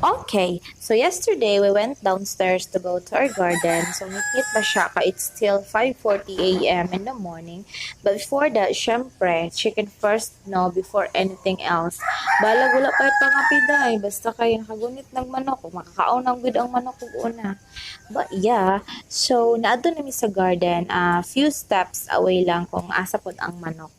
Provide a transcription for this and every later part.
Okay, so yesterday we went downstairs to go to our garden. So ngit pa siya ka, it's still 5:40 a.m. in the morning. But before that, syempre, chicken first, no, before anything else. Balag wala pa pangapiday, basta kay nakagunit ng manok, makakaon ang gud ang manok ug una. But yeah, so naadto nami sa garden, a few steps away lang kung asa pod ang manok.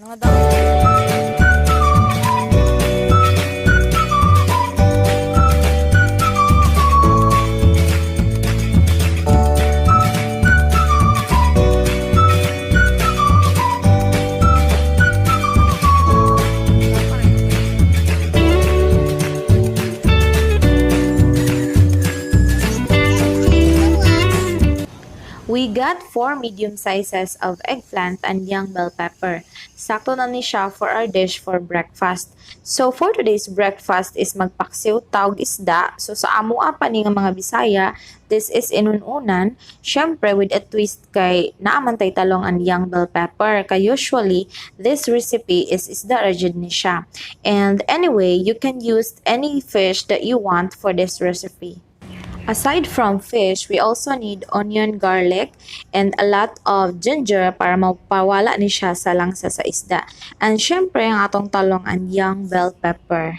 Mga daw. We got 4 medium sizes of eggplant and young bell pepper. Sakto na ni siya for our dish for breakfast. So for today's breakfast is magpaksiw tawg isda. So sa amoa pa ni nga mga Bisaya, this is inununan. Syempre with a twist kay naaman tay talong and young bell pepper. Kay usually this recipe is isda ra jud ni siya. And anyway, you can use any fish that you want for this recipe. Aside from fish, we also need onion, garlic, and a lot of ginger para mapawala ni siya sa langsa sa isda. And syempre, ang atong talong and young bell pepper.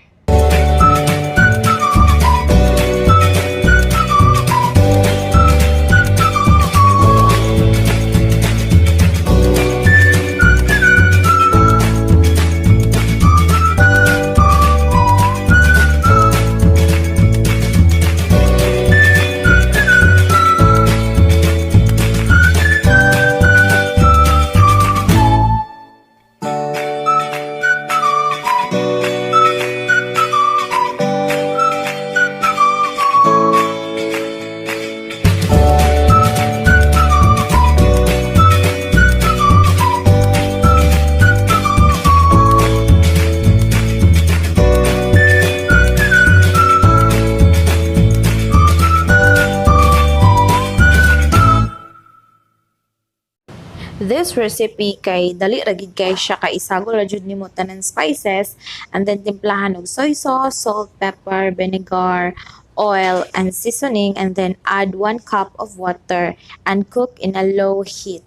This recipe kay dali ra gid kay siya kay isagol ra jud nimo tanan spices and then timplahan og soy sauce, salt, pepper, vinegar, oil and seasoning, and then add 1 cup of water and cook in a low heat.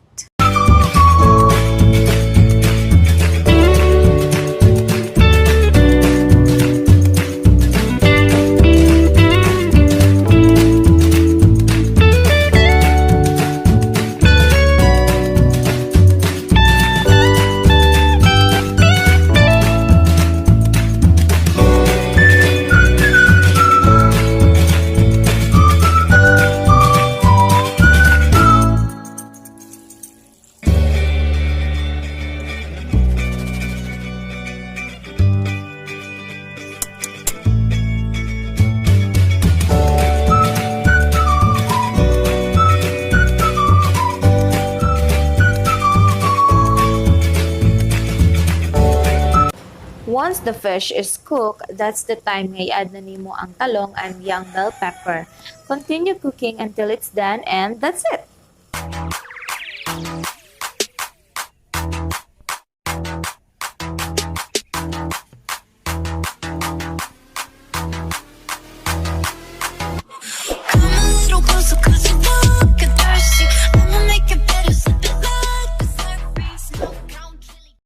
Once the fish is cooked, that's the time nga i-add na nimo ang talong and young bell pepper. Continue cooking until it's done and that's it!